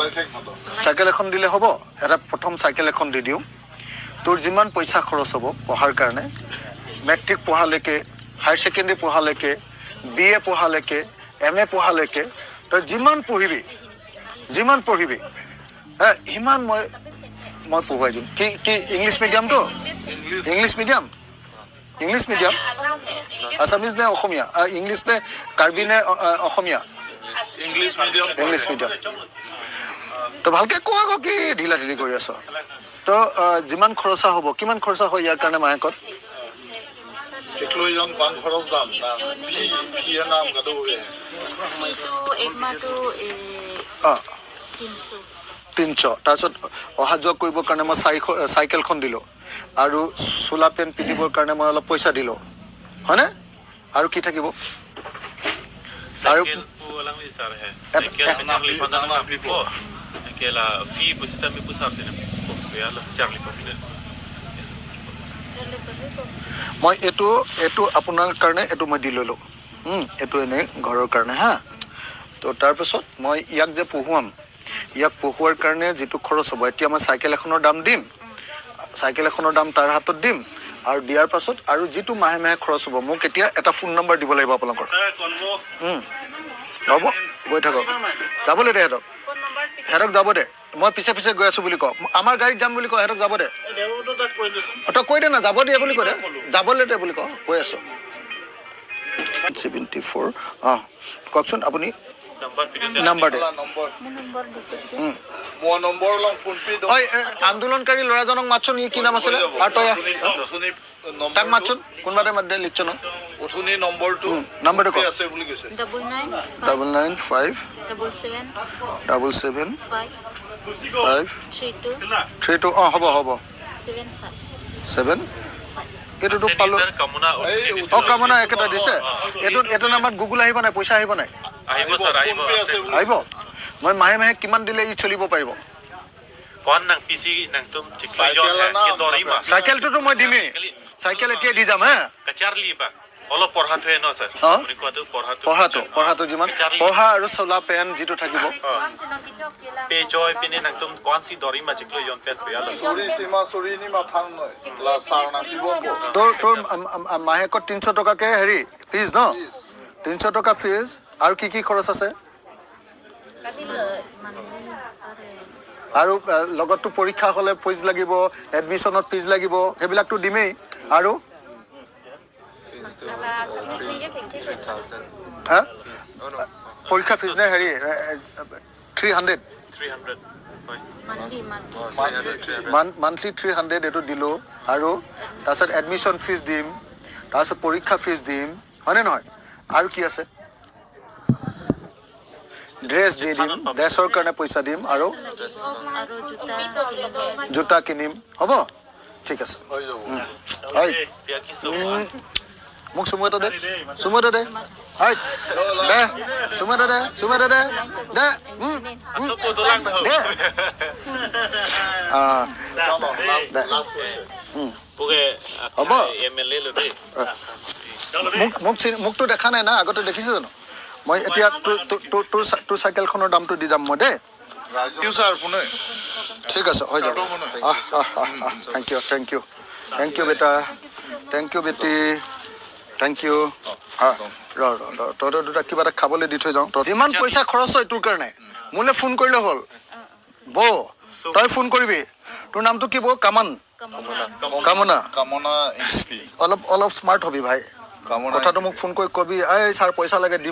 চলাই থাক ভালো। চাইকেল এখন দিলে হ'ব। এটা প্ৰথম চাইকেল এখন দি দিওঁ। তোৰ যিমান পইচা খৰচ হ'ব পঢ়াৰ কাৰণে, matric পঢ়ালৈকে, higher secondary পঢ়ালৈকে, B A পঢ়ালৈকে, M A পঢ়ালৈকে, তই যিমান পঢ়িবি, যিমান পঢ়িবি হে, সিমান মই পঢ়ুৱাই দিম। কি কি, English মিডিয়ামটো? English. English medium, English medium, Assamese নে অসমীয়া, ইংলিছ নে কাৰ্বি নে অসমীয়া? English medium. English medium. তো ভালকে কোৱা আকৌ, কি ঢিলা ঢিলি কৰি আছ? তো যিমান খৰচা হ'ব, কিমান খৰচা হয় ইয়াৰ কাৰণে মাহেকত? লৈ পান খৰচ দাম ফি ফি নাম গাদো। ফিটো এক মাহটো 300। 300। তাৰপিছত অহা যোৱা কৰিবৰ কাৰণে মই 400, চাইকেলখন দিলোঁ আৰু চোলা পেণ্ট পিন্ধিবৰ কাৰণে মই অলপ পইচা দিলোঁ, হয়নে? আৰু কি থাকিব আৰু? Cycle po lang sir he. Cycle Charlie pa na napi po. Kela fee po sa po sir sina po. Kaya lang Charlie pa pinag. মই এইটো আপোনাৰ কাৰণে এইটো মই দি ল'লোঁ। এইটো এনেই ঘৰৰ কাৰণে। হা, তো তাৰপিছত মই ইয়াক যে পঢ়ুৱাম, ইয়াক পঢ়ুৱাৰ কাৰণে যিটো খৰচ হ'ব, এতিয়া মই চাইকেল এখনৰ দাম দিম, চাইকেল এখনৰ দাম তাৰ হাতত দিম আৰু দিয়াৰ পাছত আৰু যিটো মাহে মাহে খৰচ হ'ব, মোক এতিয়া এটা ফোন নম্বৰ দিব লাগিব আপোনালোকৰ। হ'ব, গৈ থাকক। যাবলৈ দে সিহঁতক, সিহঁতক যাব দে। মই পিছে পিছে গৈ আছোঁ বুলি ক, আমাৰ গাড়ীত যাম বুলি ক। সিহঁতক যাব দে। অ, তই কৈ দে না, যাব দিয়ে বুলি কৈ দে, যাবলৈ দে বুলি ক। কৈ আছোঁ। 74, অঁ, কওকচোন আপুনি। Number pinag. Number দে। নম্বৰ। মোৰ নম্বৰ দিছে। মোৰ নম্বৰ লং ফোন পে। ঐ, আন্দোলনকাৰী ল'ৰাজনক মাতচোন। ই কি নাম আছিলে? আৰু তই আহ। তাক মাতচোন, কোনোবা এটা মাত দে, লিখছ ন। অথনি নম্বৰটো। নম্বৰটো ক। আছে বুলি কৈছে। 99। 995। 77। 77। 5। 5। 32। 32, অঁ, হ'ব হ'ব। 75। 7, এইটোতো পালোঁ। কামনা। অঁ, কামনা একেটা দিছে। এইটো নাম্বাৰত গুগল আহিব নাই? পইচা আহিব নাই? আহিব ছাৰ, আহিব। ফোন পে আছে বুলি। আহিব। মই মাহে মাহে কিমান দিলে ই চলিব পাৰিব? কোন nang PC nang tum Cycle na. ke dorima. চাইকেলটোতো মই দিমেই, চাইকেল এতিয়া দি যাম হা। Charlie ba অলপ পঢ়াটোহে ন ছাৰ? অ। আপুনি কোৱাটো পঢ়াটো। পঢ়াটো যিমান পঢ়া আৰু চোলা পেণ্ট যিটো থাকিব। পে জয় পিনে nang tum কোন সি দৰিমা চিকলো yon pet পেয়া। চুৰি চিমা চুৰি নি মাথা নয় লা চাও না দিব। তোৰ মাহেকত 300 টকাকে হেৰি ফিজ ন? 300 টকা ফিজ। আৰু কি কি খৰচ আছে? আৰু লগততো পৰীক্ষা হ'লে ফিজ লাগিব, এডমিশ্যনত ফিজ লাগিব, সেইবিলাকতো দিমেই। আৰু Fees to 3,000. হা? Fees. Oh no. পৰীক্ষা ফিজ নে হেৰি 300? 300 হয়। Monthly, monthly. Oh, 300, 300. Monthly 300, এইটো দিলোঁ। আৰু তাৰপিছত এডমিশ্যন ফিজ দিম, তাৰপিছত পৰীক্ষা ফিজ দিম, হয়নে নহয়? আৰু কি আছে? ড্ৰেছ দি দিম, ড্ৰেছৰ কাৰণে পইচা দিম আৰু আৰু জোতা। জোতা কিনিম। হ'ব, ঠিক আছে। হৈ যাব। হয়। বিয়া কি। মোক চুমু এটা দে, চুমু এটা দে। হয়, দে চুমু এটা, দে চুমু এটা, দে দে। দে। অঁ, দে। লাষ্ট কৰিছে। হ'ব। এম এল এ লৈ দেই। মোকতো দেখা নাই না? আগতে দেখিছে জানো? মই এতিয়া তোৰ চাইকেলখনৰ দামটো দি যাম মই দেই। ছাৰ কোনে? ঠিক আছে, হৈ যাব। আহ আহ আহ আহ, thank you, thank you, thank you বেটা, thank U Beti, thank U. ৰ ৰ ৰ, তহঁতৰ দুটা কিবা এটা খাবলৈ দি থৈ যাওঁ। তই যিমান পইচা খৰচ হয় তোৰ কাৰণে মোলৈ ফোন কৰিলে হ'ল। বৌ, তই ফোন কৰিবি। তোৰ নামটো কি বৌ? কামন, কামনা। কামনা এইচ পি। অলপ অলপ স্মাৰ্ট হবি ভাই। কামনা। কথাটো মোক ফোন কৰি কবি, এই ছাৰ পইচা লাগে দি।